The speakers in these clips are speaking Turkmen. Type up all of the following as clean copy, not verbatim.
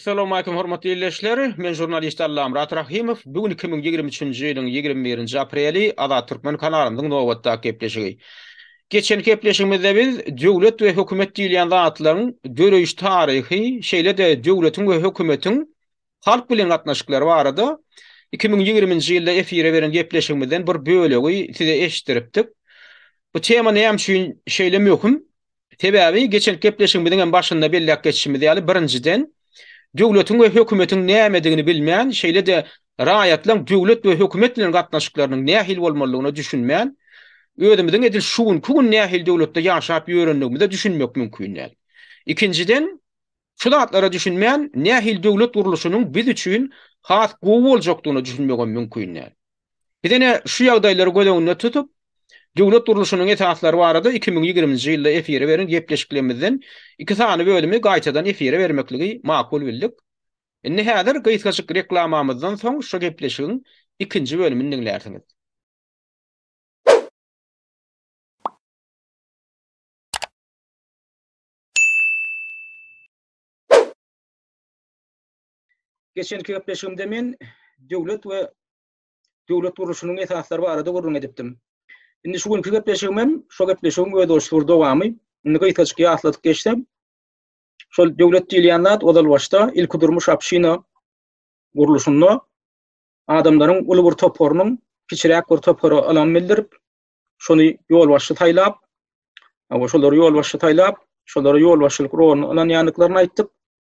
Assalamualaikum hormatly ildeşler. Men žurnalist Allamyrat Rahymow. Bu gün 2023-nji ýylyň 21-nji apreli Azat Türkmen kanalymyzyň nobatdaky gepleşigi. Geçen gepleşigimizde biz döwlet we hökümet diýilýän zatlaryň döreýiş taryhy, şeýle-de döwletiň we hökümetiň halk bilen gatnaşyklary barada 2020-nji ýylda efire beren gepleşigimizden bir bölegi size eşitdiripdik. Bu tema näme üçin şeýle möhüm? Sebäbi geçen gepleşigimiziň hem başynda belläp geçişimiz ýaly, birinjiden, döwletiň we hökümetiň nämedigini bilmän, şeýle-de raýatlaryň döwlet we hökümet bilen gatnaşyklarynyň nähili bolmalydygyna düşünmän, özümiziň edil şu günki gün nähili döwletde ýaşap ýörendigimize düşünmek mümkin däl. Ikinjiden, şu zatlara düşünmän, nähili döwlet gurluşynyň biz üçin has gowy boljakdygyna düşünmegem mümkin däl. Biz ene şu ýagdaýlary göz öňünde tutup, döwlet gurluşynyň esaslary barada 2020-nji ýylda efire beren gepleşiklerimizden iki sany bölümi gaýtadan efire bermekligi makul bildik. Indi häzir gysgajyk reklamamyzdan soň şu gepleşigiň ikinji bölümini diňlärsiňiz. Geçenki gepleşigimde men döwlet we döwlet gurluşynyň esaslary barada gürrüň edipdim. Indi şu günki gepleşigim hem şo gepleşigiň özboluşly bir dowamy. Indi gysgajyk ýatladyp geçsem, şol döwlet diýilýän zat ozal başda ilkidurmuş obşina gurluşynda adamlaryň uly bir toparynyň kiçiräk bir topara ynam bildirip, şony ýolbaşçy saýlap, şolary ýolbaşçy saýlap, şolara ýolbaşçylyk roluny ynanýandyklaryny aýtdyk.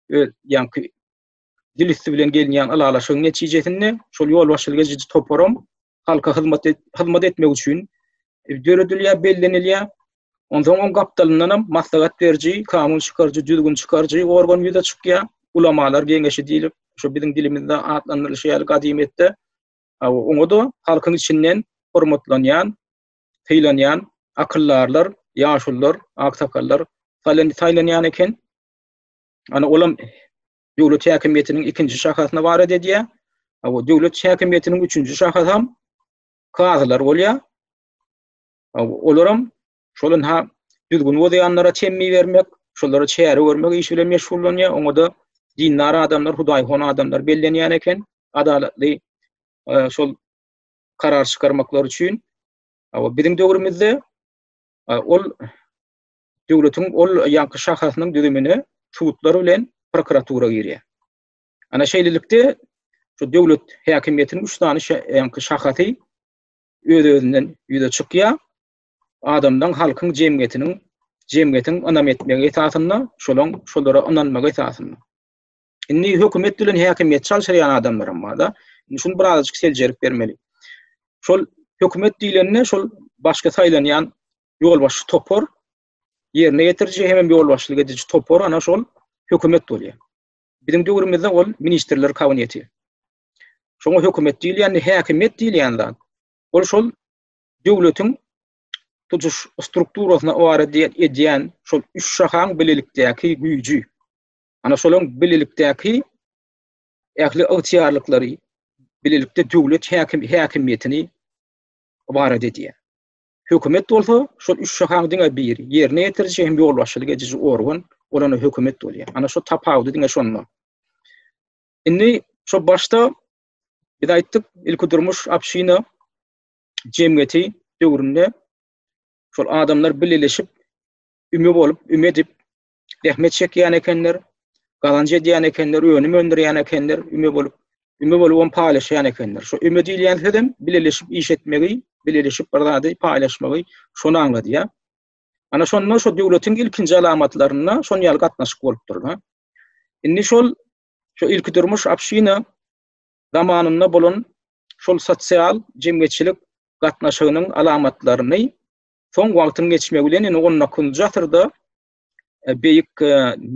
Öz ýaňky dil üsti bilen gelinýän ylalaşygyň netijesinde şol ýolbaşçylyk ediji toparam halka hyzmat hyzmat etmek üçin döredilýär, bellenilýär. Onsoň oň gapdalyndanam maslahat beriji, kanun çykaryjy, düzgün çykaryjy organ ýüze çykýar. Ulamalar geňeşi diýlip, şu biziň dilimizde atlandyrylyşy ýaly gadymyýetde oňa-da halkyň içinden hormatlanýan, sylanýan akyldarlar, ýaşulular, aksakallar saýlanýan eken. Ana olam döwlet häkimiýetiniň ikinji şahasyna barat edýär. Awa döwlet häkimiýetiniň üçünji şahasy kazylar bolýar. Awa olaram şol ynha düzgün bozýanlara temmi bermek, şolara çäre görmek işi bilen meşgullanýar. Oňa-da dindar adamlar, hudaýhon adamlar bellenýän eken, adalatly e, şol karar çykarmaklar üçin. Awa biziň döwrümizde e, ol döwletiň ol ýaňky şahasynyň düzümine sudlar bilen prokuratura girýär. Ana şeýlelikde şu döwlet häkimiýetiniň üç sany ýaňky şahasy öz-özünden ýüze çykýar. Adamlaryň, halkyň, jemgyýetiniň jemgyýetiň ynam etmegi esasynda, şolaň şolara ynanmagy esasynda. Indi hökümet bilen häkimiýet çalşyrýan adamlaram bar-da. Indi şuny birazajyk seljerip bermeli. Şol hökümet diýlende şol başga saýlanýan ýolbaşçy topar, ýerine ýetiriji hemem ýolbaşçylyk ediji topar ana şol hökümet bolýar. Biziň döwrümizde ol ministrler kabineti. Şoňa hökümet diýilýän, häkimiýet diýilýän zat. Ol şol döwletiň tutuş strukturasyna ybarat edýän şol üç şahaň bilelikdäki güýji. Ana şolaň bilelikdäki ähli ygtyýarlyklary bilelikde döwlet häkim häkimiýetini ybarat edýär. Hökümet bolsa şol üç şahaň diňe biri, ýerine ýetiriji hem ýolbaşçylyk ediji organ, ol ana hökümet bolýar. Ana şo tapawudy diňe şonda. Indi şo başda biz aýtdyk, ilki durmuş obşina jemgyýeti döwründe şol adamlar bileleşip, üme bolup, üme edip zähmet çekýän ekenler, gazanç edýän ekenler, önüm öndürýän ekenler, üme bolup, üme bolup hem paýlaşýan ekenler. Şu üme diýilýän sözem bileleşip iş etmegi, bileleşip bir zady paýlaşmagy şony aňladýar. Ana şonda şu döwletiň ilkinji alamatlarynda şon ýaly gatnaşyk bolupdyr. Ha? Indi şol şu ilki durmuş obşina zamanynda bolan şol sosial jemgyýetçilik gatnaşygynyň alamatlaryny soň wagtyň geçmegi bilen indi on dokuzynjy asyrda e, beýik e,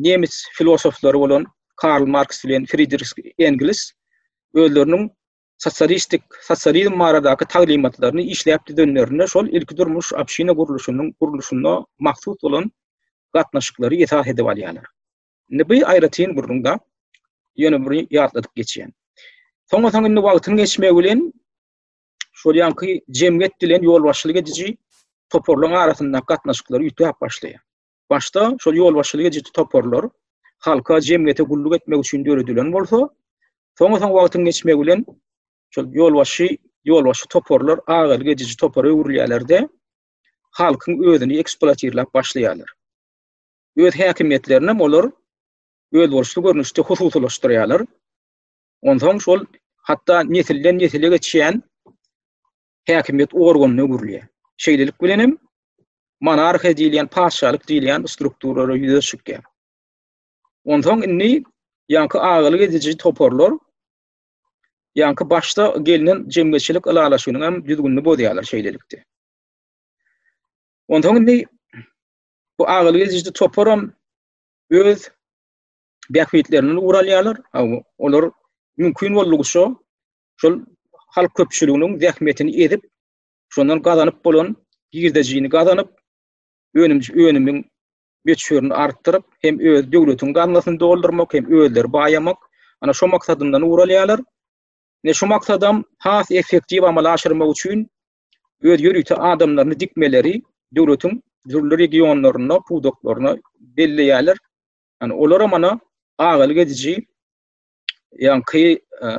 nemes filosoflary bolan Karl Marks bilen Fridrih Engels özleriniň sosialistik sosializm baradaky taglymatlaryny işläp düzenlerinde şol ilki durmuş obşina gurluşynyň gurluşynda mahsus bolan gatnaşyklary esas edip alýarlar. Indi bu aýratyn gürrüň-de, ýöne bir ýatladyp geçýän. Soňa soň indi wagtyň geçmegi bilen şol ýaňky jemgyýet bilen ýolbaşçylyk ediji toparlaryň arasyndaky gatnaşyklar üýtgäp başlaýar. Başda şol ýolbaşçylyk ediji toparlar. halka, jemgyýete gulluk etmek üçin döredilen bolsa, soňa-soň wagtyň geçmegi bilen şol ýolbaşçy ýolbaşçy toparlar agalyk ediji topara öwrülýärler-de, halkyň özüni ekspluatirläp başlaýarlar. Öz häkimiýetlerinem olar özboluşly görnüşde hususylaşdyrýarlar. Onsoň şol hatda nesilden nesile geçýän häkimiýet organyna öwrülýär. Şeýlelik bilen hem monarhiýa diýilýän, patyşalyk diýilýän strukturalar ýüze çykýar. Onsoň indi ýaňky agalyk ediji toparlar ýaňky başda gelnen jemgyýetçilik ylalaşygynyň hem düzgünini bozýarlar şeýlelikde. Onsoň indi bu agalyk ediji toparam öz bähbitlerinden ugur alýarlar. Olar mümkin boldugyça şol halk köpçüliginiň zähmetini ezip, şondan gazanyp bolan girdejini gazanyp, önüm önümiň möçberini artdyryp, hem öz döwletiň gaznasyny doldurmak, hem özleri baýamak, ana şo maksadyndan ugur alýarlar. Ine şu maksadam has effektiw amala aşyrmak üçin öz ýörite adamlaryny dikmeleri döwletiň dürli regionlarynda, pudaklaryna belleýärler. Ýani olaram ana agalyk ediji ýaňky e,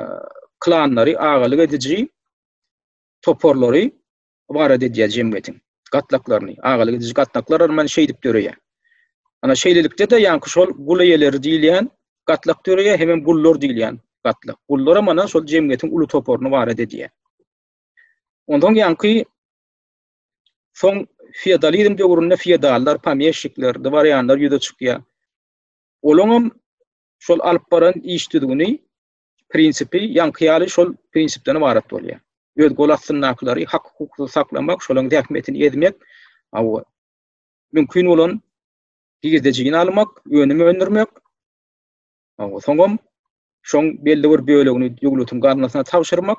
klanlary, agalyk ediji toparlary ybarat edýär jemgyýetiň gatlaklaryny. Agalyk ediji gatlaklar mana şeýdip döreýär. Ana şeýlelikde-de ýaňky şol gul eýeleri diýilýän gatlak döreýär, hemem gullar diýilýän gatlak. Gullar mana şol jemgyýetiň uly toparyny ybarat edýär. Ondan ýaňky soň feodalizm döwründe feodallar, pomeşikler, dworýanlar ýüze çykýar. Olaňam şol alyp baran iş düzgüni, prinsipi ýaňky ýaly şol prinsipden ybarat bolýar. Öz gol astyndakylary hak-hukuksyz saklamak, şolaryň zähmetini ezmek, hawa, mümkin bolan girdejini almak, önüm öndürmek, hawa, soňam şoň belli bir bölegini döwletiň gaznasyna tabşyrmak,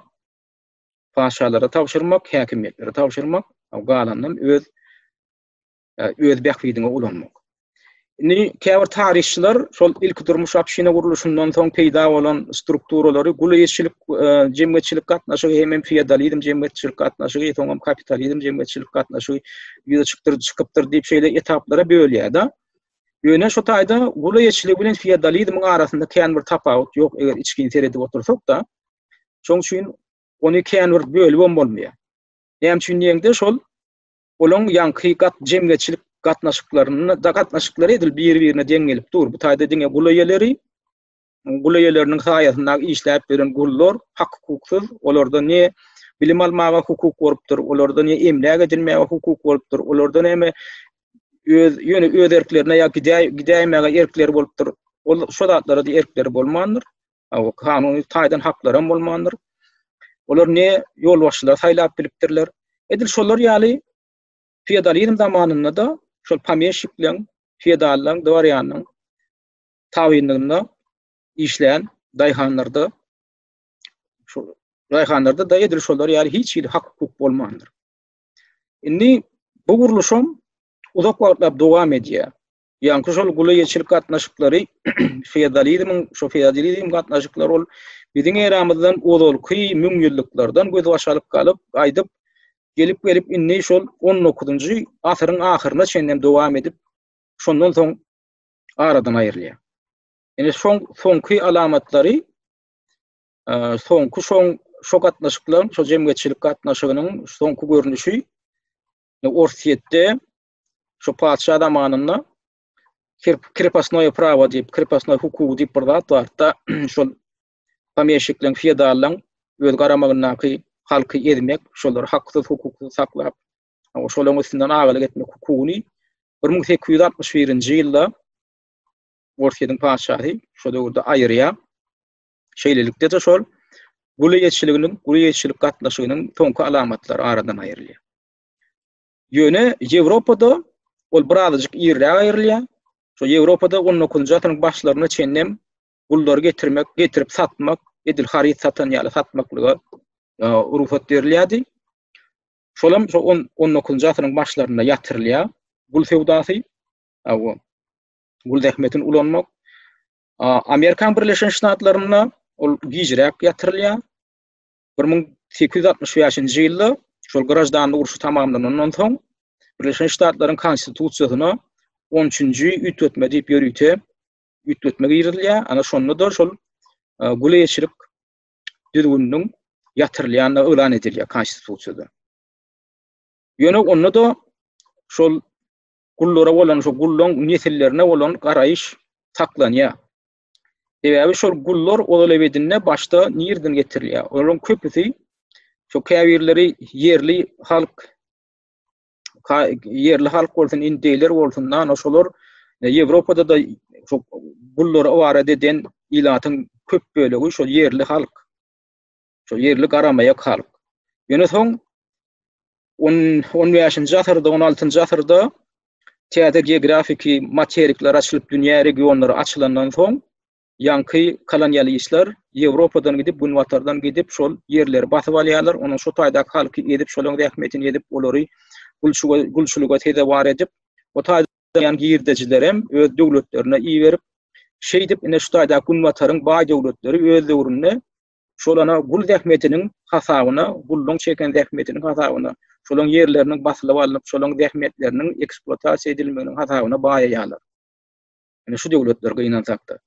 patyşalara tabşyrmak, häkimiýetlere tabşyrmak, galanynam öz öz bähbidiňe ulanmak. Indi käbir taryhçylar şol ilki durmuş obşina gurluşyndan soň peýda bolan strukturalary gul eýeçilik e, jemgyýetçilik gatnaşygy hem feodalizm jemgyýetçilik gatnaşygy, soňam kapitalizm jemgyýetçilik gatnaşygy ýüze çykdyr, çykypdyr diýip şeýle etaplara bölýär-de. Ýöne şu taýda gul eýeçiligi bilen feodalizmiň arasynda kän bir tapawut ýok, eger içgin seredip otursak-da. Şoň üçin ony kän bir bölübem bolmaýar. Näme üçin diýeňde şol olaň ýaňky gat jemgyýetçilik gatnaşyklarynda da gatnaşyklary edil bir-birine deň gelip dur. Bu taýda diňe gul eýeleri, gul eýeleriniň saýasynda işläp ýören gullar hak-hukuksyz, olarda ne bilim almaga hukuk bolupdyr, olarda ne emläk edinmäge hukuk bolupdyr, olarda näme öz ýöne öz erklerine ýa gidäý gidäýmäge erkleri bolupdyr. Ol şo zatlara da erkleri bolmandyr. Kanuny taýdan haklaram bolmandyr. Olar ne ýolbaşçylar saýlap bilipdirler. Edil şolar ýaly feodalizm zamanynda-da şol pomeşikleň, feodallaň, dworýanyň tabynlygynda işlän daýhanlarda şu daýhanlarda da edil şolar ýaly hiç hili hak-hukuk bolmandyr. Indi bu gurluşam uzak wagtlap dowam edýär. Ýaňky şol gula eýeçilik gatnaşyklary feodalizmiň şo feodalizm gatnaşyklary ol biziň eramyzdan ozalky müňýyllyklardan gözbaş alyp galyp gaýdyp gelip gelip indi şol 19-njy asyryň ahyryna çenlem dowam edip şondan soň aradan aýrylýar. Indi şoň soňky alamatlary soňky şoň şo gatnaşyklaryň şo jemgyýetçilik gatnaşygynyň soňky görnüşi Orsýetde Şu patyşa zamanynda krepostnoýe prawo diýip, krepostnoý hukugy diýip bir zat bardy-da, şol pomeşikleň, feodallaň öz garamagyndaky halky ezmek, şolary haksyz, hukuksyz saklap, şolaryň üstünden agalyk etmek hukugyny 1861-nji ýylda Orsýetiň patyşasy şo döwürde aýyrýar. Şeýlelikde-de şol gul eýeçiliginiň, gul eýeçilik gatnaşygynyň soňky alamatlary aradan aýrylýar. Ýöne Ýewropada ol birazajyk irräk aýrylýar. Şo Ýewropada on dokuzynjy asyryň başlaryna çenlem gullary getirmek, getirip satmak, edil haryt satan ýaly satmaklyga e, rugsat berilýärdi. Şolam şo on on dokuzynjy asyryň başlarynda ýatyrylýar gul söwdasy. Hawa. Gul zähmetini ulanmak. Amerikan Birleşen Ştatlarynda ol gijräk ýatyrylýar. 1865-nji ýylda şol graždanlyk urşy tamamlanandan soň Birleşen Ştatlaryň Konstitusiýasyna 13-nji üýtgetme diýip ýörite Üýtgetme girizilýär. Ana şonda-da şol gul eýeçilik düzgüniniň ýatyrylýandygy yglan edilýär konstitusiýada. Ýöne onda-da şol gullara bolan, şol gullaň nesillerine bolan garaýyş saklanýar. Sebäbi şol gullar ozalebedinde başda nirden getirilýär? Olaryň köpüsi şo käbirleri ýerli halk ýerli halk bolsun, indeýler bolsun, ana şolar e, Ýewropada da şo gullara ybarat eden ilatyň köp bölegi şol ýerli halk. Şol ýerli garamaýak halk. Ýöne soň 15-nji asyrda, 16-njy asyrda täze geografiki materikler açylyp, dünýä regionlary açylandan soň, ýaňky kolonialistler Ýewropadan gidip, Günbatardan gidip, şol ýerleri basyp alýarlar, onuň şo taýdaky halky ezip, şolaryň zähmetini ezip, olary gulçuga, gulçulyga sezewar edip, o taýdan girdejilerem öz döwletlerine iberip, şeýdip, ine şu taýdaky Günbataryň baý döwletleri öz döwründe Şol ana gul zähmetiniň hasabyna, gulluň çeken zähmetiniň hasabyna, şolaň ýerleriniň basylyp alnyp, şolaň zähmetleriniň ekspluatasiýa edilmeginiň hasabyna baýaýarlar. Ine şu döwletler gynansakda.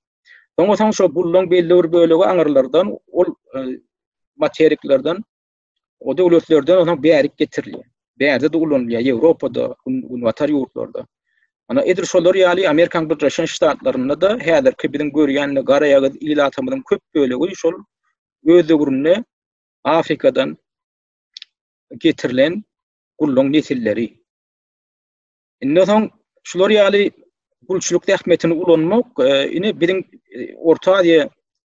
Soňa soň şo gullaň belli bir bölegi aňyrlardan, ol e, materiklerden O döwletlerden onsoň bärik getirilýär. Bärde-de ulanylýar, Ýewropada, Günbatar ýurtlarda. Ana edil şolar ýaly Amerikanyň Birleşen Ştatlarynda-da häzirki biziň görýän garaýagyz ilatymyzyň köp bölegi şol öz döwründe Afrikadan getirilen gullaň nesilleri. Indi soň şular ýaly gulçulyk zähmetini ulanmak, e, ine biziň e, Orta Aziýa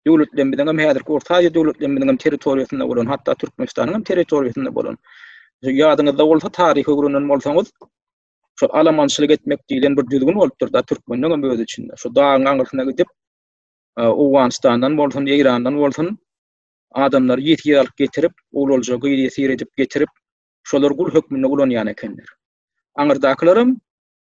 döwletlerimiziň hem häzirki Orta Aziýa döwletlerimiziň hem territoriýasynda bolan, hatda Türkmenistanyň hem territoriýasynda bolan. Ýadyňyzda bolsa, taryhy öwrenen bolsaňyz, şu alamançylyk etmek diýlen bir düzgün bolupdyr da türkmeniň hem öz içinde. Şu dagyň aňyrsyna gidip, e, Owganystandan bolsun, Eýrandan bolsun, adamlary ýesir alyp getirip, oglalja gyz ýesir edip getirip, şolary gul hökmünde ulanýan ekenler. Aňyrdakylaram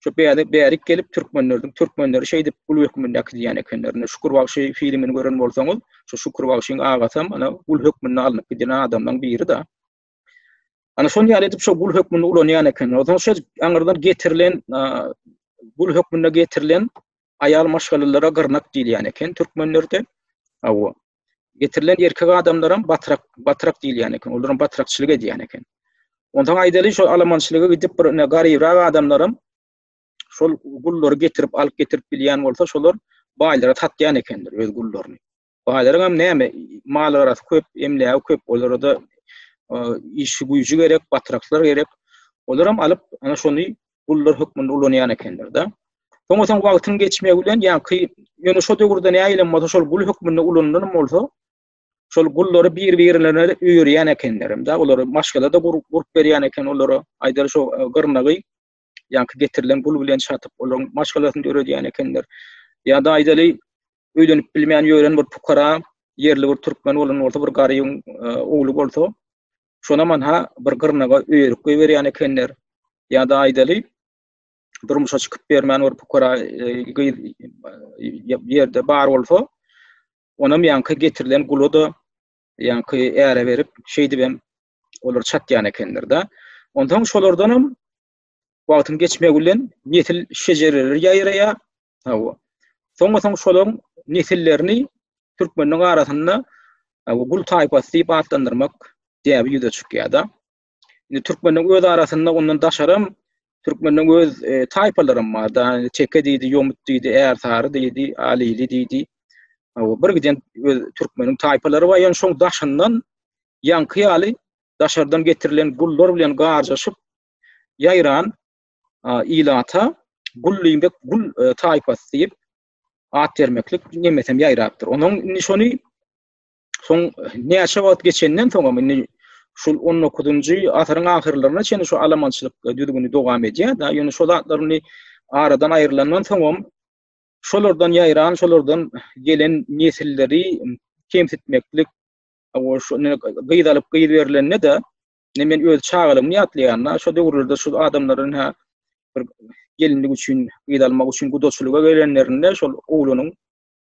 şu bäri bärik gelip türkmenlerden türkmenleri şeýdip gul hökmünde äkidýän ekenler. Ine Şükür bagşy filmini gören bolsaňyz, şu Şükür bagşyň agasam ana gul hökmünde alnyp giden adamlaryň biri-da. Ana şon ýaly edip şo gul hökmünde ulanýan ekenler. Onsoň şo aňyrdan getirilen gul hökmünde getirilen aýal maşgalalara gyrnak diýilýän eken türkmenlerde. Hawa. Getirilen erkek adamlaram batrak, batrak diýilýän eken. Olaram batrakçylyk edýän eken. Onsoň aýdaly şol alamançylyga gidip bir ine garybrak adamlaram şol gullary getirip alyp getirip bilýän bolsa şolar baýlara satýan ekenler öz gullaryny. Baýlaryň hem näme mal garasy köp, emlägi köp, olara-da e, işi güýji gerek, batraklar gerek. Olaram alyp ana şony gullar hökmünde ulanýan ekenler-de. Soňra soň wagtyň geçmegi bilen ýaňky ýöne şo döwürde nähilem bolsa şol gul hökmünde ulanylan bolsa, şol gullary bir-birlerine öýerýän ekenlerem-de, olary maşgala-da gurup berýän eken olara, aýdaly şo e, gyrnagy ýaňky getirilen gul bilen çatyp, olaryň maşgalasyny döredýän ekenler. Ýa-da aýdaly öýlenip bilmän ýören bir pukara, ýerli bir türkmen bolan bolsa, bir garybyň e, ogly bolsa, şonam anha bir gyrnaga öýerip goýberýän ekenler. Ýa-da aýdaly durmuşa çykyp bermän bir pukara e, gyz e, ýerde bar bolsa, onam ýaňky getirilen gula-da ýaňky äre berip, şeýdibem olar çatýan ekenler-de. Onsoň şolardanam wagtyň geçmegi bilen nesil şejereleri ýaýraýar. Hawa. Soňra soň şolaryň nesillerini türkmenleň arasynda gul taýpasy diýip atlandyrmak däbi ýüze çykýar-da. Indi türkmenleň öz arasynda ondan daşaram türkmenleň öz e, taýpalaram bar da. Teke diýdi, ýomut diýdi, ärsary diýdi, alili diýdi. Bir giden öz türkmeniň taýpalary bar, ýöne şoň daşyndan ýaňky ýaly daşardan getirilen gullar bilen garjaşyp ýaýran ilata gul diýmek, gul e, taýpasy diýip at bermeklik nemesem ýaýrapdyr. Onuň indi şony soň näçe wagt geçenden soňam indi şul 19-njy asyryň ahyrlaryna çenli şu alamançylyk düzgüni dowam edýär da, ýöne şo zatlar indi aradan aýrylandan soňam şolardan ýaýran, şolardan gelen nesilleri kemsitmeklik, o şu gyz alyp gyz berlende-de Ne men öz çagalygymy ýatlaýan-da, şo döwürlerde şu adamlaryň hä bir gelinlik üçin, gyz almak üçin gudaçylyga gelenlerinde şol oglanyň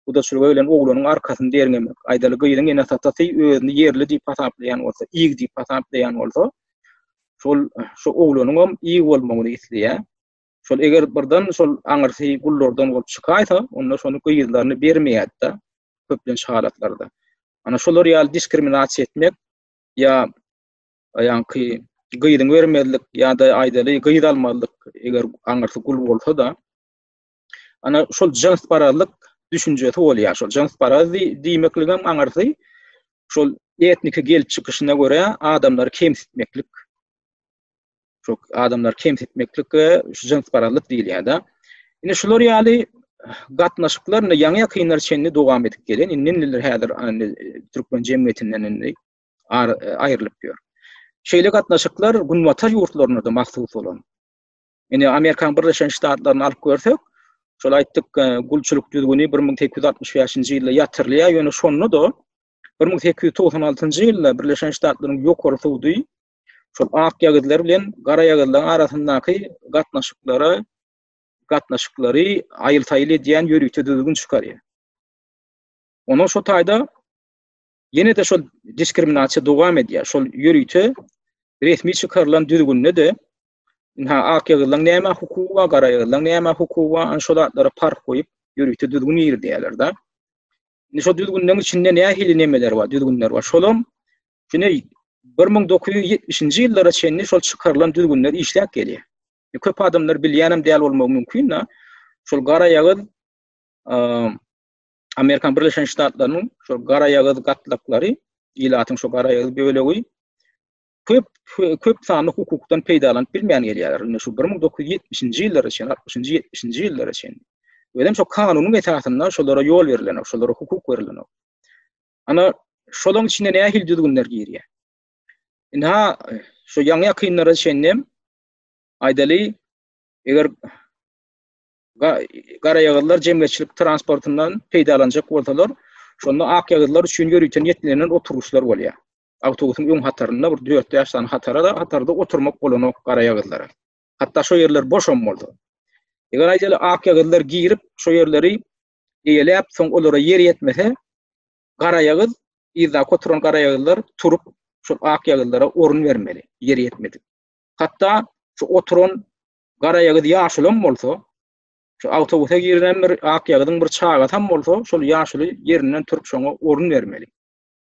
gudaçylyga gelen oglanyň arkasyny derňemek. Aýdaly gyzyň ene-atasy özüni ýerli diýip hasaplaýan bolsa, ig diýip hasaplaýan bolsa, şol şu oglanyňam ig bolmagyny isleýär. Şol eger birden şol aňyrsy gullardan bolup çykaýsa, onda şony gyzlaryny bermeýärdi-de, köplenç halatlarda. Ana şolar ýaly diskriminasiýa etmek ýa ýaňky gyzyň bermezlik ýa-da aýdaly gyz almazlyk eger aňyrsy gul bolsa-da, ana şol jynsparazlyk düşünjesi bolýar. Şol jynsparaz diýmekligem aňyrsy şol etniki gelip çykyşyna görä adamlary kemsitmeklik. Şol adamlary kemsitmeklik we şu jynsparazlyk diýilýär-de. Indi şular ýaly gatnaşyklar indi ýaňy ýakynlara çenli dowam edip gelen. Indi indiler häzir türkmen jemgyýetinden indi aýrylyp ýör. Şeýle gatnaşyklar günbatar ýurtlarynda-da mahsus bolan. Indi Amerikanyň Birleşen Ştatlaryny alyp görsek, şol aýtdyk, e, gulçulyk düzgüni 1865-nji ýylda ýatyrylýar, ýöne şonda-da 1896-njy ýylda Birleşen Ştatlaryň ýokary sudy şol ak ýagyzlar bilen gara ýagyzlaryň arasyndaky gatnaşyklara gatnaşyklary aýyl-saýyl edýän ýörite düzgün çykarýar. Onuň şo taýda Ýene-de şol diskriminasiýa dowam edýär. Şol ýörite resmi çykarylan düzgünde-de ynha ak ýagyzlaň näme hukugy bar, gara ýagyzlaň näme hukugy bar, ana şo zatlara parh goýup ýörite düzgün girizýärler-de. Indi şo düzgünleň içinde nähili nemeler bar, düzgünler bar. Şolam ine 1970-nji ýyllara çenli şol çykarylan düzgünler işläp gelýär. Köp adamlar bilýänem däl bolmagy mümkin-de. Şol gara ýagyz Amerikan Birleşen Ştatlarynyň şol garaýagyz gatlaklary, ilatyň şo garaýagyz bölegi köp köp sanly hukukdan peýdalanyp bilmän gelýärler. Indi şu 1970-nji ýyllara çenli, 60-njy, 70-nji ýyllara çenli. Özem şo kanunyň esasynda şolara ýol berilenok, şolara hukuk berilenok. Ana şolaryň içine nähili düzgünler girýär? Ynha şu ýaňy ýakynlara çenli aýdaly, eger garaýagyzlar jemgyýetçilik transportyndan peýdalanjak bolsalar, şonda akýagyzlar üçin ýörite niýetlenen oturgyçlar bolýar. Awtobusyň öň hatarynda bir dört-bäş sany hatara hatarda oturmak bolanok garaýagyzlara. Hatda şo ýerler boşam bolsa. Eger aýdaly akýagyzlar girip, şo ýerleri eýeläp, soň olara ýer ýetmese, garaýagyz, yzdaky oturan garaýagyzlar turup, şol akýagyzlara orun bermeli, ýer ýetmedik. Hatda şu oturan Garaýagyz ýaşulam bolsa, şu awtobusa giren bir akýagyzyň bir çagasam bolsa, şol ýaşuly ýerinden turup şoňa orun bermeli.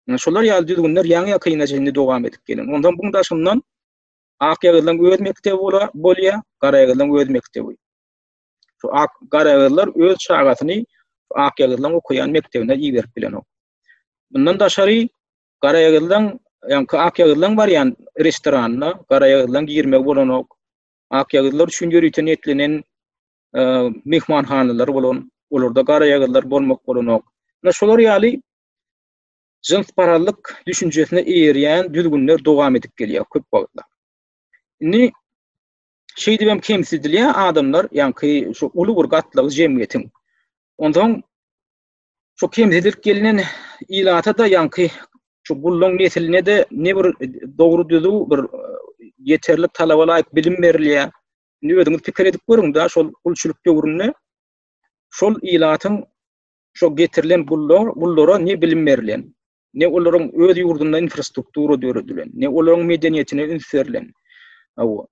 Ýa şolar ýaly düzgünler ýaňy ýakynda çenli dowam edip gelen. Ondan buň daşyndan akýagyzlaň öz mekdebi bola bolýar, garaýagyzlaň öz mekdebi. Şu ak garaýagyzlar öz çagasyny akýagyzlaň okaýan mekdebine iberip bilenok. Bundan daşary garaýagyzlaň, ýaňky akýagyzlaň barýan restoranyna garaýagyzlaň girmegi bolanok. Akýagyzlar üçin ýörite niýetlenen myhmanhanalar bolan, olarda garaýagyzlar bolmak bolanok. Ine şolar ýaly jynsparazlyk düşünjesine eýerýän düzgünler dowam edip gelýär köp wagtlap. Indi şeýdip hem kemsidilýär adamlar, ýaňky şu uly bir gatlagy jemgyýetiň. Onsoň Şu kemsidilip gelnen ilata-da ýaňky şu gullaň nesiline-de ne bir dogry düzüw bir ýeterlik talaba laýyk bilim berilýär. Indi özüňiz pikir edip görüň-de, şol gulçulyk döwründe şol ilatyň şo getirilen gullar, gullara ne bilim berlen, ne olaryň öz ýurdunda infrastruktura döredilen, ne olaryň medeniýetine üns berlen. Hawa.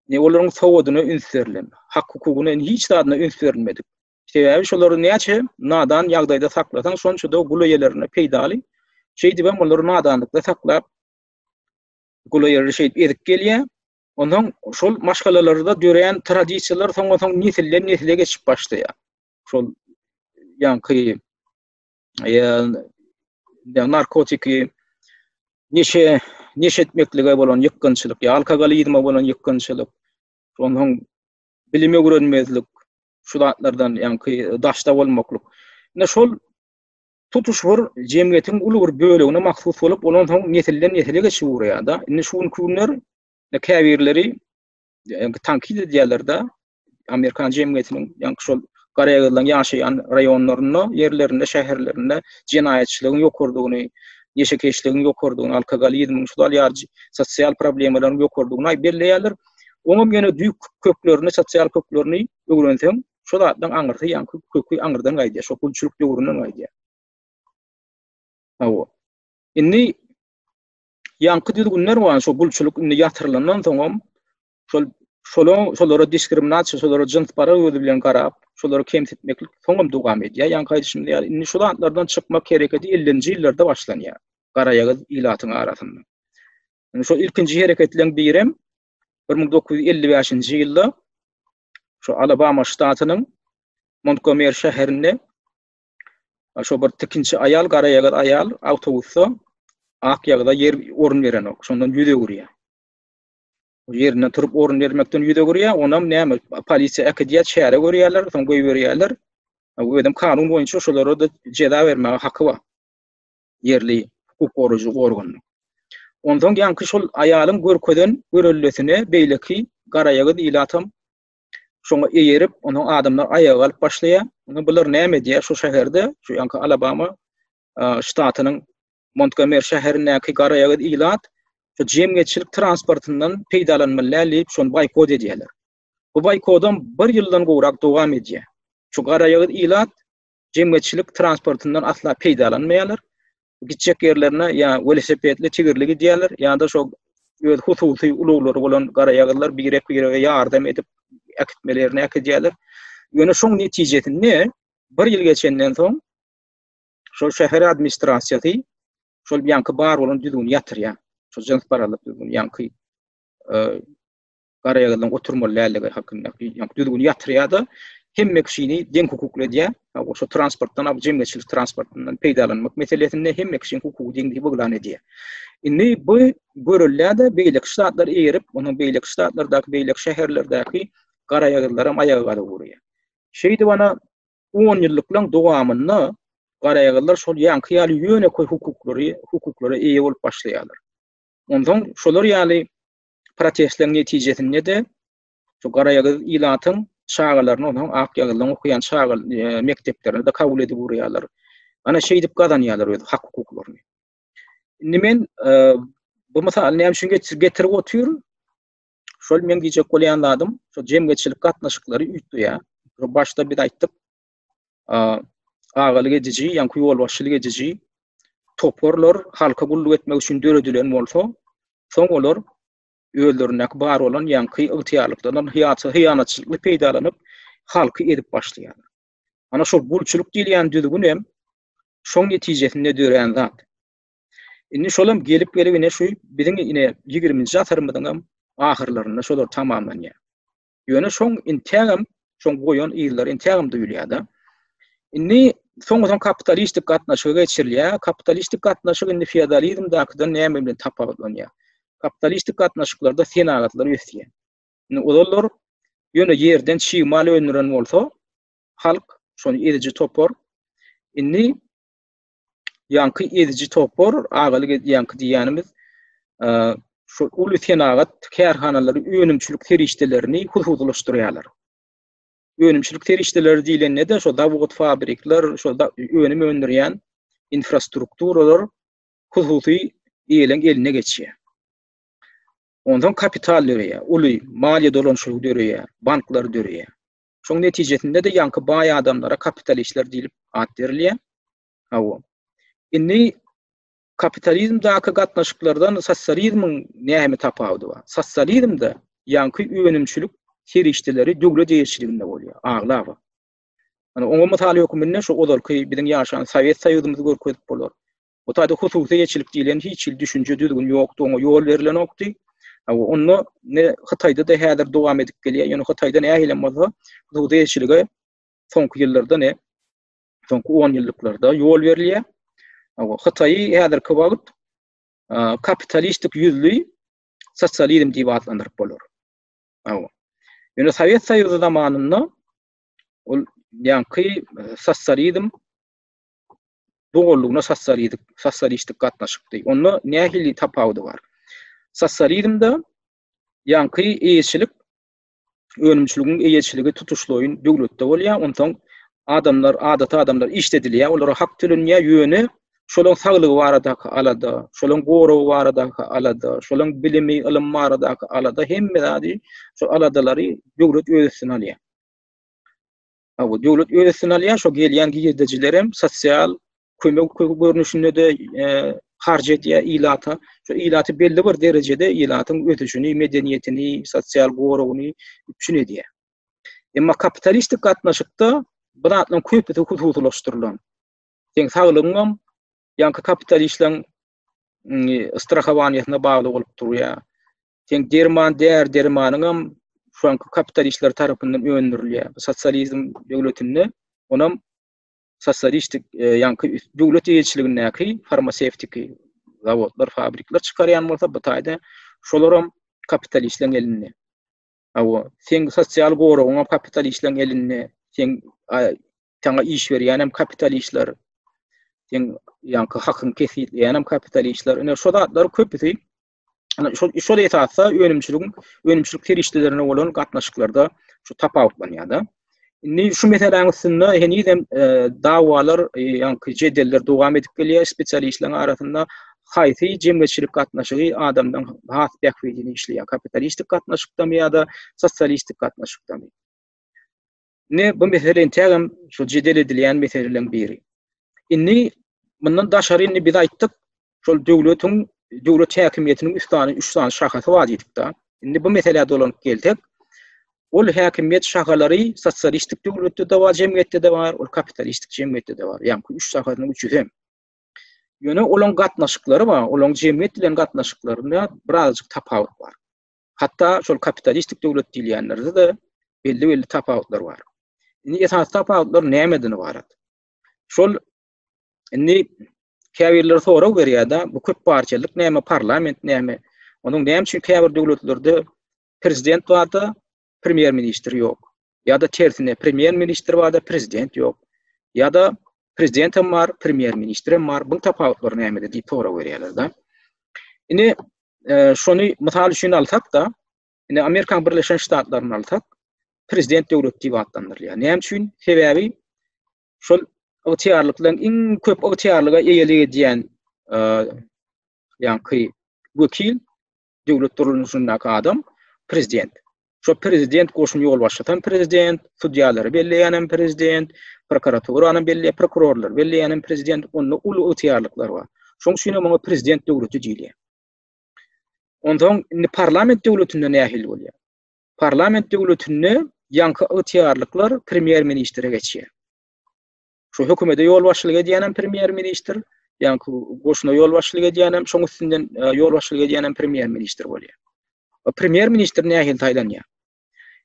Ne olaryň sowadyna üns berlen, hak-hukugyna hiç zadyna üns berilmedik. Sebäbi şolary näçe nadan ýagdaýda saklasaň, şonça-da gul eýelerine peýdaly. Şeýdibem olary nadanlykda saklap, gul eýeleri şeýdip ezip gelýär. Onsoň şol maşgalalarda dörän tradisiýalar soňa-soň nesilden nesile geçip başlaýar. Şol ýaňky ýa narkotiki neşe neşe etmeklige bolan ýykgynçylyk, ýa alkogolizme bolan ýykgynçylyk, onsoň bilim öwrenmezlik, şu zatlardan ýaňky daşda bolmaklyk. Ine şol tutuş bir jemgyýetiň uly bir bölegine mahsus bolup, ondan soň nesilden nesile geçip ugraýar-da. Indi şu günki günler käbirleri ýaňky tankyt edýärler-de, amerikan jemgyýetiniň ýaňky şol garaýagyzlaryň ýaşaýan raýonlarynda, ýerlerinde, şäherlerinde jenaýatçylygyň ýokarydygyny, neşekeşligiň ýokarydygyny, alkogolizmiň, şu ýaly sosial problemalaryň ýokarydygyny belleýärler. Oňam ýene düýp köklerini, sosial köklerini öwrenseň, şo zatlaryň aňyrsy, ýaňky köki aňyrdan gaýdýar, şo gulçulyk döwründen gaýdýar. Hawa. Indi ýaňky düzgünler bar, şo gulçulyk indi ýatyrylandan soňam şol Şola şolara diskriminasiýa, şolara jynsparaz gözi bilen garap, şolary kemsitmeklik soňam dowam edýär. Ýaňky aýdyşym ýaly, indi şu zatlardan çykmak hereketi 50-nji ýyllarda başlanýar garaýagyz ilatyň arasynda. Indi şol ilkinji hereketleriň birem 1955-nji ýylda şu Alabama ştatynyň Montgomeri şäherinde şo bir tikinçi aýal, garaýagyz aýal awtobusda ak ýagyza ýer orun berenok. Şondan ýüz öwürýär. Ýerinden turup orun bermekden ýüz öwürýär. Onam näme, polisiýa äkidýär, çäre görýärler, soň goýberýärler. Özem kanun boýunça şolara-da jeza bermäge haky bar. Ýerli hukuk goraýjy organyň. Onsoň ýaňky şol aýalyň görkezen görellesine beýleki garaýagyz ilatam şoňa eýerip, onuň adamlar aýaga galyp başlaýar. Onda bular näme edýär şu şäherde, şu ýaňky Alabama ştatynyň Montgomer şäherindäki garaýagyz ilat şu jemgyýetçilik transportyndan peýdalanmaly däl diýip, şony boýkot edýärler. Bu boýkodam bir ýyldan gowrak dowam edýär. Şu garaýagyz ilat jemgyýetçilik transportyndan asla peýdalanmaýarlar. Gitjek ýerlerine ýa welosipedli, tigirli gidýärler, ýa-da şo öz hususy ulaglary bolan garaýagyzlar birek-birege ýardam edip äkitmeli ýerine äkidýärler. Ýöne şoň netijesinde bir ýyl geçenden soň şol şäher administrasiýasy şol ýaňky bar bolan düzgüni ýatyrýar. Şol jynsparazlyk düzgüni ýaňky garaýagyzlaryň oturmaly däldigi hakyndaky ýaňky düzgüni ýatyrýar-da, hemme kişini deň hukukly edýär. Şo transportdan, jemgyýetçilik transportyndan peýdalanmak meselesinde hemme kişiniň hukugy deň diýip yglan edýär. Indi bu görelde-de beýleki ştatlar eýerip, onuň beýleki ştatlardaky, beýleki şäherlerdäki garaýagyzlaram aýaga galyp urýar. Şeýdip ana on ýyllyklaryň dowamynda garaýagyzlar şol ýaňky ýaly ýönekeý hukuklary, hukuklara eýe bolup başlaýarlar. Onsoň şolar ýaly protestleriň netijesinde-de şu garaýagyz ilatyň çagalaryny onsoň ak ýagyzlaryň okaýan çaga e, mekdeplerine-de kabul edip urýarlar. Ana şeýdip gazanýarlar öz hak-hukuklaryny. Indi men e, bu mysaly näme üçin getirip otyryn? Şol men diýjek bolýan zadym, şu jemgyýetçilik gatnaşyklary üýtgeýär. Başda biz aýtdyk, agalyk ediji, ýaňky ýolbaşçylyk ediji toparlar halka gulluk etmek üçin döredilen bolsa, soň olar özlerindäki bar bolan ýaňky ygtyýarlyklardan hyýanatçylykly peýdalanyp, halky ezip başlaýarlar. Ana şol gulçulyk diýilýän düzgün hem şoň netijesinde dörän zat. Indi şolam gelip-gelip ine şu biziň ine 20-nji asyrymyzyň hem ahyrlarynda şolar tamamlanýar. Ýöne şoň intägem, şoň goýan yzlary intägem duýulýar-da. Indi soňa-soň kapitalistik gatnaşyga geçirilýär. Kapitalistik gatnaşyk indi feodalizmdäkiden näme bilen tapawutlanýar? Kapitalistik gatnaşyklarda senagatlar ösýär. Indi ozallar ýöne ýerden çig mal öndüren bolsa, halk, şony eziji topar. Indi ýaňky eziji topar, agalyk ýaňky diýýänimiz, şu uly senagat kärhanalary önümçilik serişdelerini hususylaşdyrýarlar. Önümçilik serişdeleri diýlende-de şo zawod, fabrikler, şo önüm öndürýän infrastrukturalar hususy eýeleň eline geçýär. Onsoň kapital döreýär, uly maliýe dolanyşygy döreýär, banklar döreýär. Şoň netijesinde-de ýaňky baý adamlara kapitalistler diýlip at berilýär. Hawa. Indi kapitalizmdäki gatnaşyklardan sosializmiň näme tapawudy bar? Sosializmde ýaňky önümçilik serişdeleri döwlet eýeçiliginde bolýar, aglaba. Ýani oňa mysal hökmünde şu ozalky biziň ýaşan Sowet Soýuzymyzy görkezip bolar. Bu taýda hususy eýeçilik diýlen hiç hili düşünje, düzgün ýokdy, oňa ýol berilenokdy. Hawa, onda ne Hytaýda-da häzir dowam edip gelýär, ýöne Hytaýda nähilem bolsa hususy eýeçilige soňky ýyllarda ne soňky 10 ýyllyklarda ýol berilýär. Hawa, Hytaýy häzirki wagt kapitalistik ýüzli sosializm diýip atlandyryp bolar. Hawa. Ýöne Sowet Soýuzy zamanynda ol ýaňky e, sosializm dogrulygyna sosialistik, sosialistik gatnaşykdy. Onda nähili tapawudy bar? Sosializmde ýaňky eýeçilik önümçiligiň eýeçiligi tutuşlaýyn döwletde bolýar. Onsoň adamlar, adaty adamlar işledilýär, olara hak tölenýär, ýöne şolaryň saglygy baradaky alada, şolaryň goragy baradaky alada, şolaryň bilimi, ylym baradaky alada hemme zady şu aladalary döwlet öz üstüne alýar. Hawa, döwlet öz üstüne alýar, şo gelýän girdejiler hem sosial kömek görnüşinde-de, e, harç edýär ilata. Şu ilaty belli bir derejede ilatyň ösüşini, medeniýetini, sosial goragyny üpjün edýär. Emma kapitalistik gatnaşykda bu zatlaryň köpüsi hususylaşdyrylan. Seň saglygyňam ýaňky kapitalistleriň strahowaniýasyna bagly bolup durýar. Seň derman däri dermanyňam şu anky kapitalistler tarapyndan öndürilýär. Bu sosializm döwletinde onam sosialistik e, ýaňky döwlet eýeçiligindäki farmasewtiki zawodlar, fabrikler çykarýan bolsa bu taýda şolaram kapitalistleriň elinde. Hawa, seň sosial goragyňam kapitalistleriň elinde, seň saňa iş berýänem kapitalistler, seň ýaňky hakyňy kesgitleýänem kapitalistler. Ine şo zatlar köpüsi şol şol esasda önümçiligiň önümçilik serişdelerine bolan gatnaşyklarda şu tapawutlanýar-da. Indi şu meseläniň üstünde henizem e, dawalar, e, ýaňky jedeller dowam edip gelýär spesialistleriň arasynda haýsy jemgyýetçilik gatnaşygy adamdan has bähbidini işleýär, kapitalistik gatnaşykdamy ýa-da sosialistik gatnaşykdamy? Indi bu mesele entägem şu jedel edilýän meseleleriň biri. Indi mundan daşary indi biz aýtdyk, şol döwletiň döwlet häkimiýetiniň üç sany üç sany şahasy bar diýdik-de. Indi bu meselä dolanyp gelsek, ol häkimiýet şahalary sosialistik döwletde-de bar, jemgyýetde-de bar, ol kapitalistik jemgyýetde-de bar. Ýagny üç şahasynyň üçüsi hem. Ýöne olaň gatnaşyklary bar, olaň jemgyýet bilen gatnaşyklarynda birazajyk tapawut bar. Hatda şol kapitalistik döwlet diýilýänlerde-de belli-belli tapawutlar bar. Indi esasy tapawutlar nämeden ybarat? Şol indi käbirleri sorag berýär-de, bu köp partiýalyk näme, parlament näme? Onuň näme üçin käbir döwletlerde prezident bar-da, premýer-ministr ýok? Ýa-da tersine, premýer-ministr bar-da, prezident ýok. Ýa-da prezident hem bar, premýer-ministr hem bar. Buň tapawutlary nämede diýip sorag berýärler-de. Indi e, şony mysal üçin alsak-da, indi Amerikan Birleşen Ştatlaryny alsak, prezident döwlet diýip atlandyrylýar. Näme üçin? Sebäbi şol ygtyýarlyklaryň iň köp ygtyýarlyga eýelik edýän e, ýaňky wekil döwlet durmuşyndaky adam prezident. Şo prezident goşun ýolbaşçysy hem prezident, sudýalary belleýän hem prezident, prokuraturany belleýän, prokurorlary belleýän hem prezident, onda uly ygtyýarlyklar bar. Şonuň üçin hem oňa prezident döwleti diýilýär. Onsoň indi parlament döwletinde nähili bolýar? Parlament döwletinde ýaňky ygtyýarlyklar premýer-ministre geçýär. Şu hökümete ýolbaşçylyk edýän hem premýer-ministr, ýaňky goşuna ýolbaşçylyk edýän hem, şoň üstünden e, ýolbaşçylyk edýän hem premýer-ministr bolýar. Premýer-ministr nähili saýlanýar?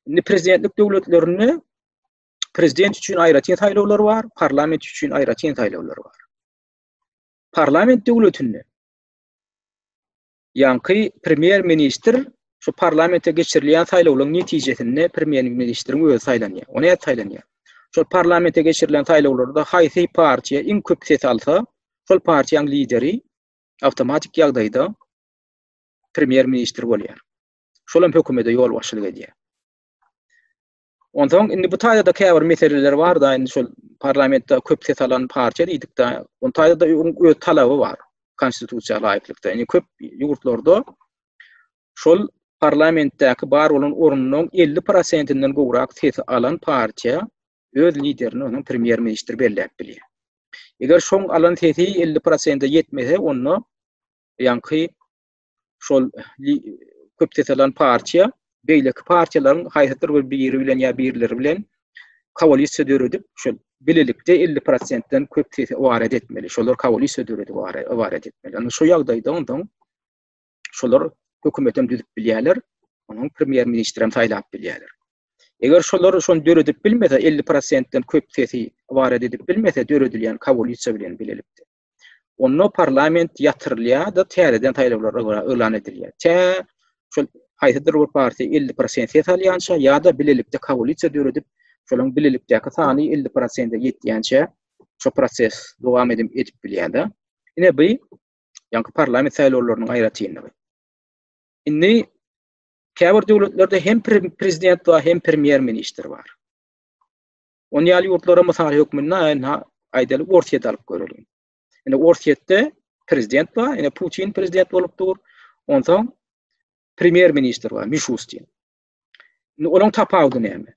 Indi prezidentlik döwletlerinde prezident üçin aýratyn saýlawlar bar, parlament üçin aýratyn saýlawlar bar. Parlament döwletinde Ýaňky premýer-ministr şu parlamente geçirilýän saýlawlaryň netijesinde premýer-ministriň özi saýlanýar. O nädip saýlanýar? Şol parlamente geçirilen saýlawlarda haýsy partiýa iň köp ses alsa, şol partiýanyň lideri awtomatik ýagdaýda premýer-ministr bolýar. Şol hem hökümete ýolbaşçylyk edýär. Onsoň indi bu taýda-da käbir meseleler bar-da, indi şol parlamentde köp ses alan partiýa diýdik-de, on taýda-da öz talaby bar konstitusiýa laýyklykda. Indi köp ýurtlarda şol parlamentdäki bar bolan ornunyň 50 prosentinden gowrak sesi alan partiýa öz liderini onuň premýer-ministr belläp bilýär. Eger şoň alan sesi 50 prosente ýetmese, onda ýaňky şol köp ses alan partiýa beýleki partiýalaryň haýsydyr bir biri bilen ýa birleri bilen koalisiýa döredip, şol bilelikde 50 prosentden köp sesi ybarat etmeli. Şolar koalisiýa döredip ybarat etmeli. Ýagny şu ýagdaýda ondan şolar hökümetem düzüp bilýärler, onuň premýer-ministrem saýlap bilýärler. Eger şolar şony döredip bilmese, 50 prosentden köp sesi ybarat edip bilmese, döredilýän koalisiýa bilen bilelikde. Onda parlament ýatyrylýar-da, täzeden saýlawlar yglan edilýär. Tä şol haýsydyr bir partiýa 50 prosent ses alýança ýa-da bilelikde koalisiýa döredip, şolaryň bilelikdäki sany 50 prosente ýetýänçä şo proses dowam edip edip bilýär-de. Ine bu ýaňky parlament saýlawlarynyň aýratynlygy. Indi käbir döwletlerde hem prezident bar, hem premýer-ministr bar. Onun ýaly ýurtlara mysal hökmünde ynha aýdaly Orsýeti alyp göreliň. Indi Orsýetde prezident bar, ine Putin prezident bolup dur. Onsoň premýer ministr bar, Mişustin. Indi olaryň tapawudy näme?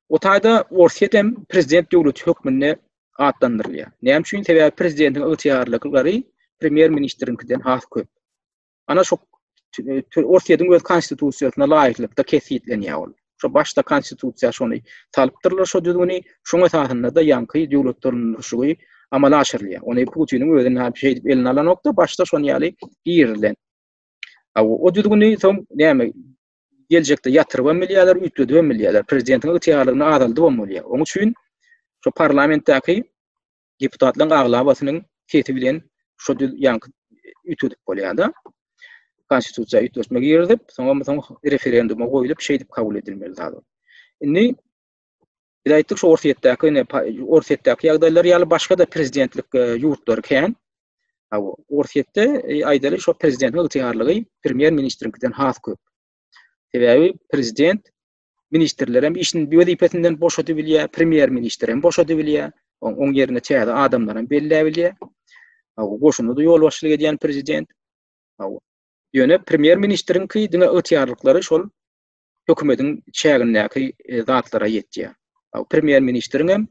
O taýda Orsýet hem prezident döwleti hökmünde atlandyrylýar. Näme üçin? Sebäbi prezidentiň ygtyýarlyklary. premýer-ministriňkiden has köp. Ana şu Orsýetiň öz konstitusiýasyna laýyklykda kesgitlenýär ol. Şo başda konstitusiýa şony salypdyrlar şo düzgüni, şoň esasynda-da ýaňky döwlet dolandyryşygy amala aşyrylýar. Ony Putiniň özi nädip şeýdip eline alanok-da, başda şon ýaly girizilen. O düzgüni soň näme geljekde ýatyrybam bilýärler, üýtgedibem bilýärler. Prezidentiň ygtyýarlygyny azaldybam bolýar. Onuň üçin şo parlamentdäki deputatlaryň aglabasynyň sesi bilen şo ýaňky üýtgedip bolýar-da. Konstitusiýa üýtgetme girizip, soňam soň referenduma goýlup, şeýdip kabul edilmeli zat. Indi biz aýtdyk şu Orsýetdäki, ine Orsýetdäki ýagdaýlar ýaly başga-da prezidentlik e, ýurtlary kän. Hawa, Orsýetde e, aýdaly şo prezidentiň ygtyýarlygy premýer-ministriňkiden has köp. Sebäbi prezident ministrlerem işini wezipesinden boşadyp bilýär, premýer-ministr hem boşadyp bilýär. Oň, oň ýerine täze adamlar hem belläp bilýär. Hawa, goşuna-da ýolbaşçylyk edýän prezident. Hawa. Ýöne premýer-ministriňki diňe ygtyýarlyklary şol hökümetiň çägindäki e, zatlara ýetýär. Premýer-ministriň hem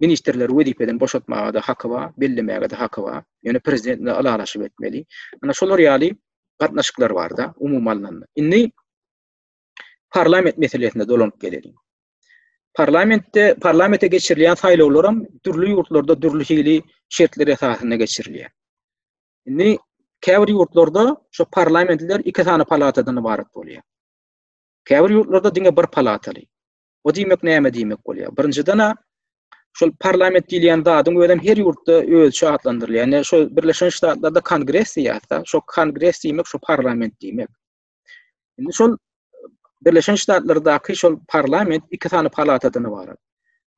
ministrleri wezipeden boşatmaga-da haky bar, bellemäge-de haky bar. Ýöne prezident bilen ylalaşyp etmeli. Ana şolar ýaly gatnaşyklar bar-da, umumy alnanda. Indi parlament meselesine dolanyp geleliň. Parlamentde parlamente geçirilýän saýlawlar hem dürli ýurtlarda dürli hili şertler esasynda geçirilýär. Indi käbir ýurtlarda şu parlamentler iki sany palatadan ybarat bolýar. Käbir ýurtlarda diňe bir palataly. O diýmek näme diýmek bolýar? Birinjiden şol parlament diýilýän zadyň özem her ýurtda özçe atlandyrylýar. Ýani şo Birleşen Ştatlarda kongres diýýärse, şo kongres diýmek şo parlament diýmek. Indi şol Birleşen Ştatlardaky şol parlament iki sany palatadan ybarat.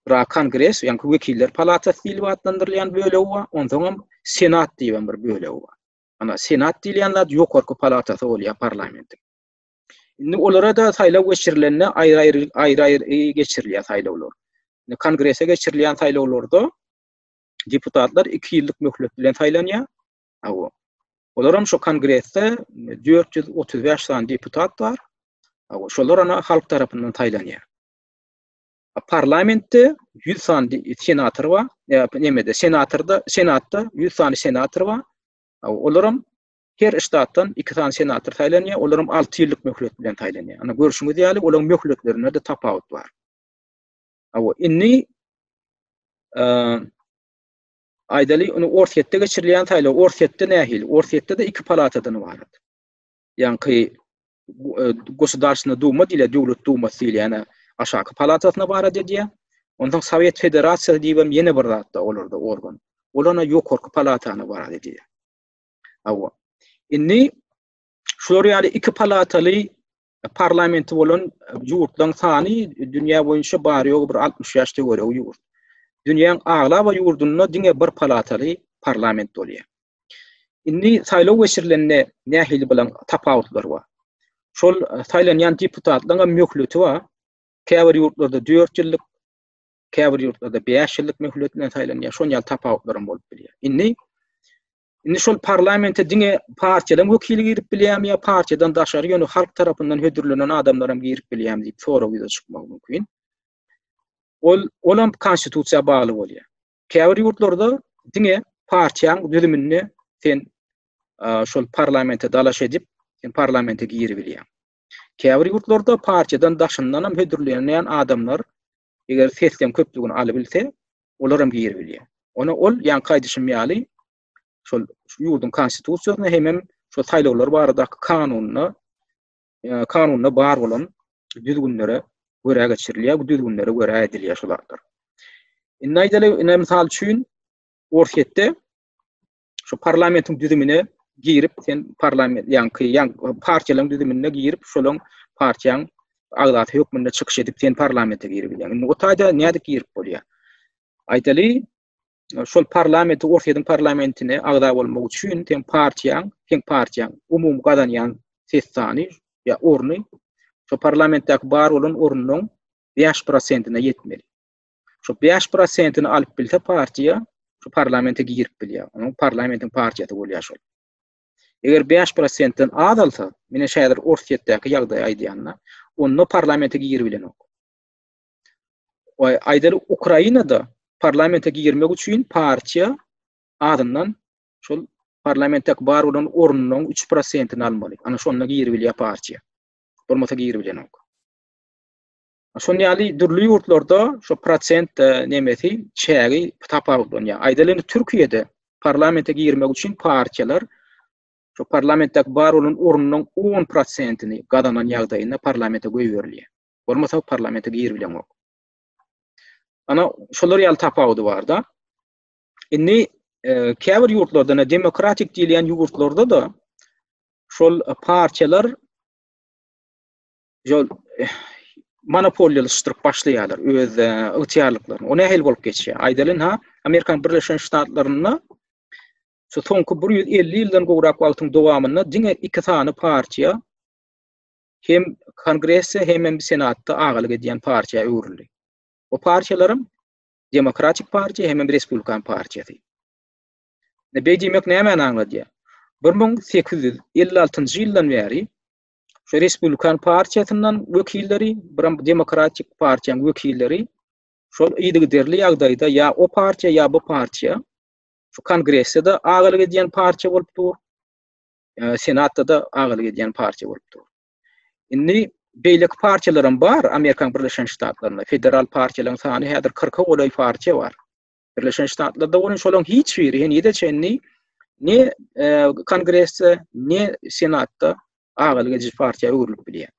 Bira kongres, ýagny wekiller palatasy diýlip atlandyrylýan bölegi bar, onsoňam senat diýen bir bölegi bar. Ana senat diýilýän zat ýokarky palatasy bolýar parlamentiň. Indi olara-da saýlaw geçirilende aýry-aýry aýry-aýry geçirilýär saýlawlar. Indi kongrese geçirilýän saýlawlarda deputatlar 2 ýyllyk möhlet bilen saýlanýar. Hawa. Olaram şo kongresde 435 sany deputat bar. Hawa, şolar ana halk tarapyndan saýlanýar. Parlamentde 100 sany senator bar. Nemede senatorda, senatda 100 sany senator bar. Olaram her ştatdan 2 sany senator saýlanýar. Olaram 6 ýyllyk möhlet bilen saýlanýar. Ana görşüňiz ýaly, olaryň möhletlerinde de tapawut bar. Hawa, indi Aýdaly, ony Orsýetde geçirilýän saýlaw, Orsýetde nähili? Orsýetde-de iki palatadan ybarat. Ýaňky e, Gosudarstwna Duma diýilýär, Döwlet Dumasy diýilýän aşaky palatasyna ybarat edýär. Onsoň Sowet Federasiýasy diýibem ýene bir zat bar olarda organ. Ol ana ýokarky palatany ybarat edýär. Hawa. Indi şular ýaly iki palataly parlamenti bolan ýurtlaryň sany dünýä boýunça bary-ýogy bir 65 töweregi ýurt. Dünýäň aglaba ýurdunda diňe bir palataly parlament bolýar. Indi saýlaw geçirilende nähili bilen tapawutlar bar? Şol saýlanýan deputatlaryň hem möhleti bar. Käbir ýurtlarda 4 ýyllyk, käbir ýurtlarda 5 ýyllyk möhlet bilen saýlanýar. Şon ýaly tapawutlar hem bolup bilýär. Indi Indi şol parlamente diňe partiýalaryň wekili girip bilýärmi ýa partiýadan daşary ýöne halk tarapyndan hödürlenen adamlar hem girip bilýärmi diýip sorag ýüze çykmagy mümkin. Ol olam konstitusiýa bagly bolýar. Käbir ýurtlarda diňe partiýaň düzüminde sen şol parlamente dalaş edip, sen parlamente giribilýäň. Käbir ýurtlarda partiýadan daşyndan hem hödürlenýän adamlar eger sesleň köplügini alybilse, olar hem giribilýär. Ona ol ýaňky aýdyşym ýaly şol ýurduň konstitusiýasyna hemem şol saýlawlar baradaky kanunda e, kanunda bar bolan düzgünlere görä geçirilýär, bu düzgünlere görä edilýär şu zatlar. Indi aýdaly, ine mysal üçin Orsýetde şu parlamentiň düzümine girip, sen parlament, ýaňky, ýaň partiýalaryň düzümine girip, şolaň partiýaň agzasy hökmünde çykyş edip, sen parlamente girip bilýäň. Indi o taýda nädip girip bolýar? Aýdaly, şol parlamente, Orsýetiň parlamentine agza bolmak üçin sen partiýaň, sen partiýaň umumy gazanýan ses sany ýa orny şo parlamentdäki bar bolan ornunyň 5%-ine ýetmeli. Şu 5 prosentini alyp bilse partiýa, şu parlamente girip bilýär. Onuň parlamentiň partiýasy bolýar şol. Eger 5 prosentden az alsa, mine şäher Orsýetdäki ýagdaýy aýdýanda, onda parlamente girip bilenok. Aýdaly Ukrainada parlamente girmek üçin partiýa azyndan şol Parlamentdäki bar bolan ornunyň 3 prosentini almaly. Ana şonda giribilýär partiýa. Bolmasa giribilenok. Şon ýaly dürli ýurtlarda şo prosent e, nemesi çägi tapawutlanýar. Aýdaly indi Türkiýede parlamente girmek üçin partiýalar şo parlamentdäki bar bolan ornunyň 10 prosentini gazanan ýagdaýynda parlamente goýberilýär. Bolmasa parlamente giribilenok. Ana şolar ýaly tapawudy bar-da. Indi e, käbir ýurtlarda, demokratik diýilýän ýurtlarda-da şol partiýalar şol eh, monopoliýalaşdyryp başlaýarlar öz e, ygtyýarlyklaryny. O nähili bolup geçýär? Aýdalyň ha, Amerikan Birleşen Ştatlarynda şu soňky 150 ýyldan gowrak wagtyň dowamynda diňe iki sany partiýa hem Kongresde hem hem Senatda agalyk edýän partiýa öwrüldi. O partiýalaram Demokratik partiýa hem hem Respublikan partiýasy. Ne beý diýmek nämäni aňladýar? 1856-njy ýyldan bäri şu Respublikan partiýasyndan wekilleri, biram Demokratik partiýanyň wekilleri şol yzygiderli ýagdaýda ýa o partiýa ýa bu partiýa şu Kongresde-de agalyk edýän partiýa bolup dur, e, Senatda-da agalyk edýän partiýa bolup dur. Indi beýleki partiýalaram bar Amerikan Birleşen Ştatlarynda. Federal partiýalaryň sany häzir 40-a golaý partiýa bar. Birleşen Ştatlarda bolan şolaryň hiç biri henize çenli ne e, Kongresde, ne Senatda agalyk ediji partiýa öwrülip bilýär.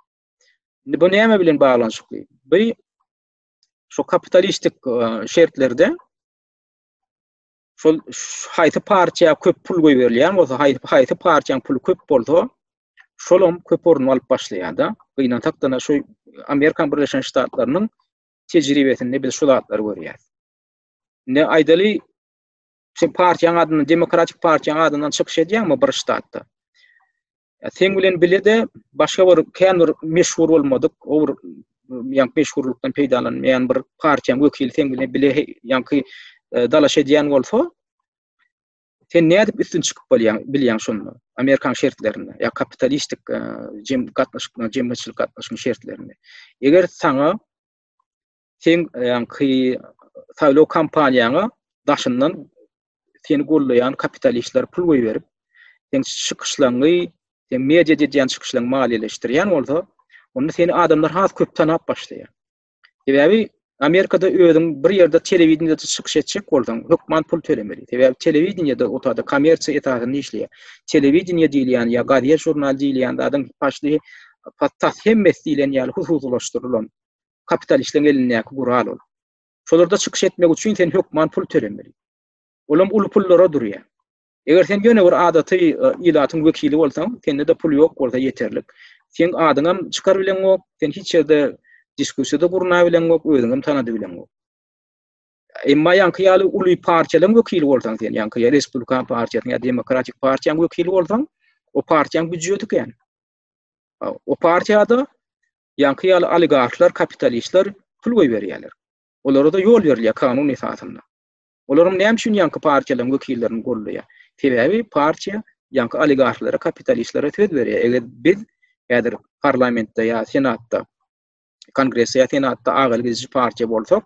Indi bu näme bilen baglanyşykly? Bu şu kapitalistik e, şertlerde şol haýsy partiýa köp pul goýberilýän bolsa, haýsy haýsy partiýanyň puly köp bolsa, şolam köp orun alyp başlaýar-da. Gynansak-da şu Amerikan Birleşen Ştatlarynyň tejribesinde biz şu zatlary görýäris. Indi aýdaly, sen partiýaň adyndan, demokratik partiýaň adyndan çykyş edýäňmi bir ştatda? Seň bilen bile-de başga bir kän bir meşhur bolmadyk, o bir ýaňky meşhurlykdan peýdalanmaýan bir partiýaň wekili seň bilen bile ýaňky e, dalaş edýän bolsa, sen nädip üstün çykyp bolýaň, bilýäň şonda? Amerikan şertlerinde ýa kapitalistik e, jem gatnaşyklaryň, jemgyýetçilik gatnaşygyň şertlerinde. Eger saňa seň ýaňky saýlaw kampaniýaňa daşyndan seni gollaýan kapitalistler pul goýberip, seň çykyşlaryňy, sen mediada edýän çykyşlaryňy maliýeleşdirýän bolsa, onda seni adamlar has köp tanap başlaýar. Sebäbi Amerikada özüň bir ýerde telewideniýede çykyş etjek bolsaň, hökman pul tölemeli. Sebäbi telewideniýede o taýda kommersiýa esasynda işleýär. Telewideniýe diýilýän ýa gazet žurnal diýilýän zadyň başly tas hemmesi diýlen ýaly hususylaşdyrylan kapitalistleriň elindäki gural ol. Şolarda çykyş etmek üçin sen hökman pul tölemeli. Olam uly pullara durýar. Eger sen ýöne bir adaty e, ilatyň wekili bolsaň, sende-de pul ýok bolsa ýeterlik. Seň adyňam çykar bileňok, sen hiç ýerde diskussiýada gurna bileňok, özüňem tanady bileňok. Emma ýaňky ýaly uly partiýalaryň wekili bolsaň sen, ýaňky ýa Respublikan partiýasynyň ýa Demokratik partiýanyň wekili bolsaň, o partiýanyň býujeti kän. O partiýada ýaňky ýaly oligarhlar, kapitalistler pul goýberýärler. Olara-da ýol berilýär kanun esasynda. Olaryň näme üçin ýaňky partiýalaryň wekillerini goldaýar? Sebäbi partiýa ýaňky oligarhlara, kapitalistlere söz berýär. Eger biz häzir parlamentde ýa senatda, kongresde ýa senatda agalyk ediji partiýa bolsak,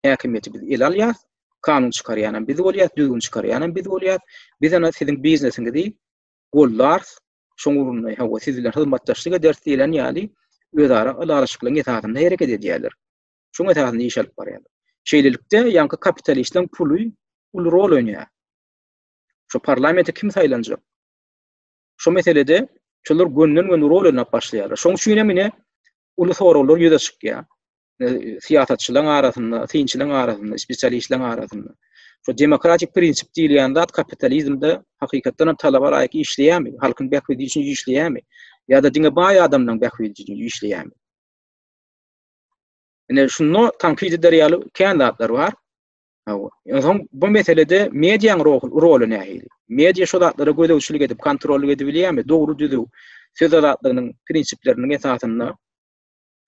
häkimiýeti biz ele alýas, kanun çykarýanam biz bolýas, düzgün çykarýanam biz bolýas. Biz ana siziň biznesiňizi goldarys, şoň ugrunda hawa siz bilen hyzmatdaşlyk ederis diýlen ýaly özara ylalaşyklaryň esasynda hereket edýärler. Şoň esasynda iş alyp barýarlar. Şeýlelikde, ýaňky kapitalistleriň puly uly rol oýnaýar. Şu parlamente kim saýlanjak? Şu meselede şolar gönden-göni rol oýnap başlaýarlar. Şoň üçin hem ine uly soraglar ýüze çykýar. Syýasatçylaryň arasynda, synçylaryň arasynda, spesialistleriň arasynda. Şu demokratik prinsip diýilýän zat kapitalizmde hakykatdan hem talaba laýyk işleýärmi? Halkyň bähbidi üçin işleýärmi? Ýa-da diňe baý adamlaryň bähbidi üçin işleýärmi? Ine şunda tankyt eder ýaly kän zatlar bar. Hawa. Onsoň bu meselede mediaň roly nähili? Media şu zatlara gözegçilik edip, kontrollyk edip bilýärmi? Dogry düzüw söz azatlygynyň prinsipleriniň esasynda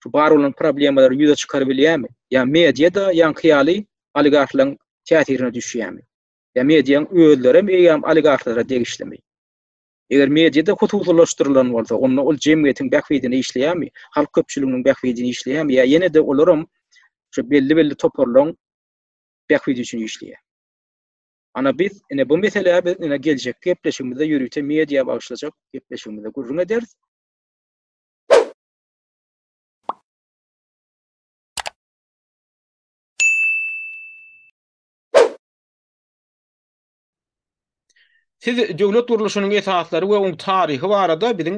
şu bar bolan problemalary ýüze çykaryp bilýärmi? Ýa media-da ýaňky ýaly oligarhlaryň täsirine düşýärmi? Ýa mediaň özlerem eýýäm oligarhlara degişlimi? Eger media-da hususylaşdyrylan bolsa, onda ol jemgyýetiň bähbidine işleýärmi? Halk köpçüliginiň bähbidine işleýärmi? Ýa ýene-de olaram şu belli-belli toparlaryň bähbidi üçin işleýär? Ana biz ine bu meselä biz ine geljekki gepleşigimizde ýörite media bagyşlajak gepleşigimizde gürrüň ederis. Siz döwlet gurluşynyň esaslary we oň taryhy barada biziň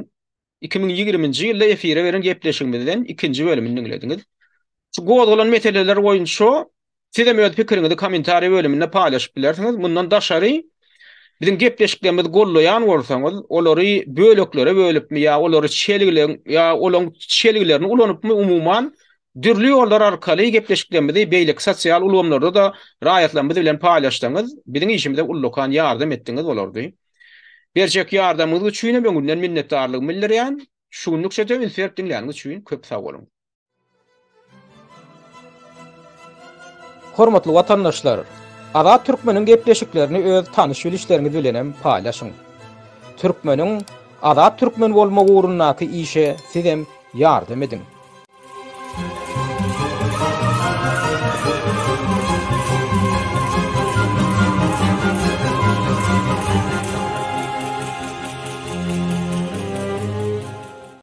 2020-nji ýylda efire beren gepleşigimizden ikinji bölümini diňlediňiz. Şu gozgalan meseleler boýunça siz hem öz pikiriňizi kommentariýa bölüminde paýlaşyp bilersiňiz. Mundan daşary biziň gepleşiklerimizi gollaýan bolsaňyz, olary böleklere bölüpmi ýa olary çelgileň ýa olaň çelgilerini ulanypmy umuman Dürli ýollar arkaly gepleşiklerimizi beýleki sosial ulgamlarda-da raýatlarymyz bilen paýlaşsaňyz, biziň işimize ullakan ýardam etdiňiz bolardy. Berjek ýardamyňyz üçin hem öňünden minnetdarlygymy bildirýän. Şu günlükçe-de üns berip diňläniňiz üçin köp sag boluň. Hormatly watandaşlar! Azat Türkmeniň gepleşiklerini öz tanyş-bilişleriňiz bilenem paýlaşyň. Türkmeniň Azat Türkmen bolmagy ugrundaky işe sizem ýardam ediň.